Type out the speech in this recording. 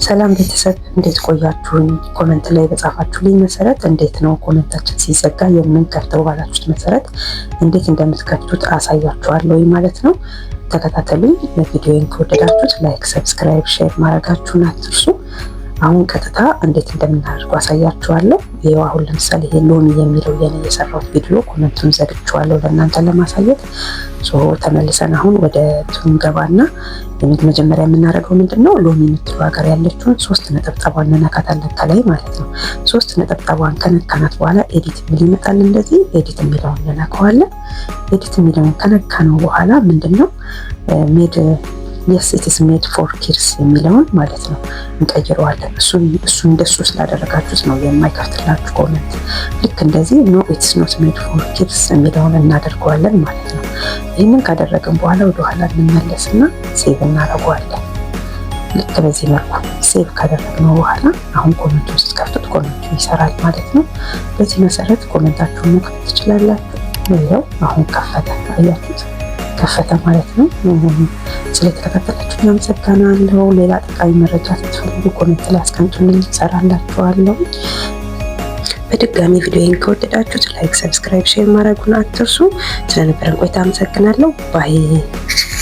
ሰላም ቤተሰብ፣ እንዴት ቆያችሁኝ? Comment ላይ በጻፋችሁልኝ መሰረት እንዴት ነው comment ኣችን ሲዘጋ የምንከፍተው ባላችሁት መሰረት እንዴት እንደምትከፍቱት አሳያችኋለሁ ማለት ነው። ተከታተሉኝ። ቪዲዮን ከወደዳችሁት like፣ subscribe፣ share ማድረጋችሁን አትርሱ። አሁን ቀጥታ እንዴት እንደምናደርገው አሳያችኋለሁ። ይኸው አሁን ለምሳሌ ይሄ ሎሚ የሚለው የኔ የሰራሁት ቪዲዮ comment ኡን ዘግቼዋለሁ ለእናንተ ለማሳየት። So ተመልሰን አሁን ወደ ቱን ገባና መጀመሪያ የምናደርገው ምንድን ነው? ሎሚ የምትለው ሀገር ያለችውን ሶስት ነጠብጣቧን እንነካታለን ከላይ ማለት ነው። ሶስት ነጠብጣቧን ከነካናት በኋላ edit የሚል ይመጣል። እንደዚህ edit የሚለውን እንነካዋለን። Edit የሚለውን ከነካነው በኋላ ምንድን ነው made yes, it's made for kids የሚለውን ማለት ነው እንቀይረዋለን። እሱ እንደሱ ስላደረጋችሁት ነው የማይከፍትላችሁ comment። ልክ እንደዚህ no, it's not made for kids የሚለውን እናደርገዋለን ማለት ነው። ይህንን ካደረግን በኋላ ወደኋላ እንመለስና save እናደርገዋለን። ልክ በዚህ መልኩ save ካደረግነው በኋላ አሁን comment ኡን ስትከፍቱት comment ኡ ይሰራል ማለት ነው። በዚህ መሰረት comment ኣችሁን መክፈት ትችላላችሁ። ይኸው አሁን ከፈተ፣ አያችሁት? ከፈተ ማለት ነው። ስለተከታተላችሁ አመሰግናለሁ። ሌላ ጠቃሚ መረጃ ስትፈልጉ comment ላይ አስቀምጡልኝ፣ እሰራላችኋለሁ። በድጋሚ ቪዲዮን ከወደዳችሁት like፣ subscribe፣ share ማድረጉን አትርሱ። ስለነበረን ቆይታ አመሰግናለሁ። Bye.